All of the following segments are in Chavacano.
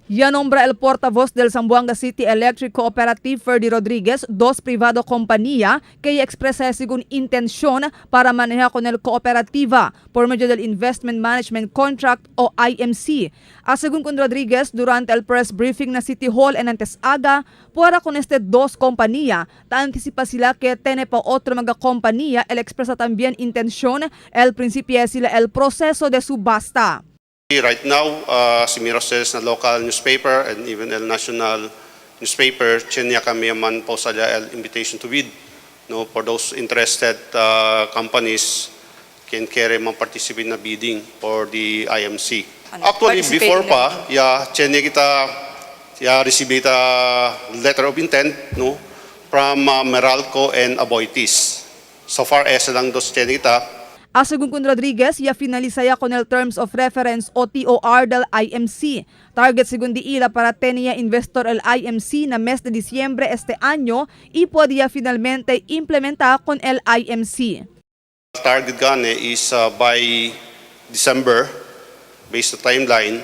Ya nombra el portavoz del Zamboanga City Electric Cooperative, Ferdy Rodriguez, dos privado compañía que expresa según intención para manejar con el cooperativa por medio del Investment Management Contract o IMC. A según con Rodriguez durante el press briefing na City Hall en antes aga, puera con este dos compañía, ta anticipa sila que tiene pa otro mga compañía, el expresa también intención, el principio sila el proceso de subasta. Right now, si Miroses na local newspaper and even el national newspaper, chinya kami man po sa el invitation to bid. No, for those interested companies can carry man participate na bidding for the IMC. Ano, Actually, participate before na pa, yeah, chinya kita, yeah, receive kita letter of intent, no, from Meralco and Aboitiz. So far, esa lang dos chinya kita. A según con Rodriguez, ya finaliza ya con el Terms of Reference o TOR del IMC. Target según di ila para tenía investor el IMC na mes de diciembre este año y podía finalmente implementar con el IMC. Target gani is by December, based sa timeline,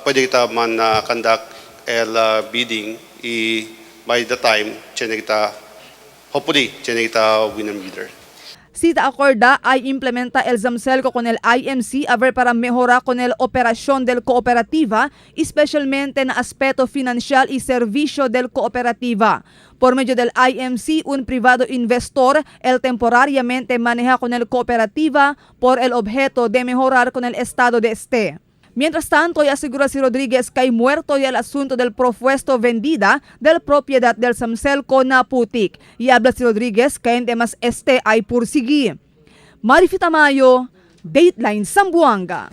pwede kita man conduct el bidding i by the time, tiyan kita, hopefully, tiyan kita winner bidder. Cita acorda ay implementa el Zamcelco con el IMC a ver para mejorar con el operación del cooperativa, especialmente en aspecto financial y servicio del cooperativa. Por medio del IMC, un privado investor, el temporariamente maneja con el cooperativa por el objeto de mejorar con el estado de este. Mientras tanto, y asegura si Rodriguez que hay muerto ya el asunto del propuesto vendida del propiedad del Zamcelco na putik. Y habla si Rodriguez que en temas este ay pursigi. Marifita Mayo, Dateline Zamboanga.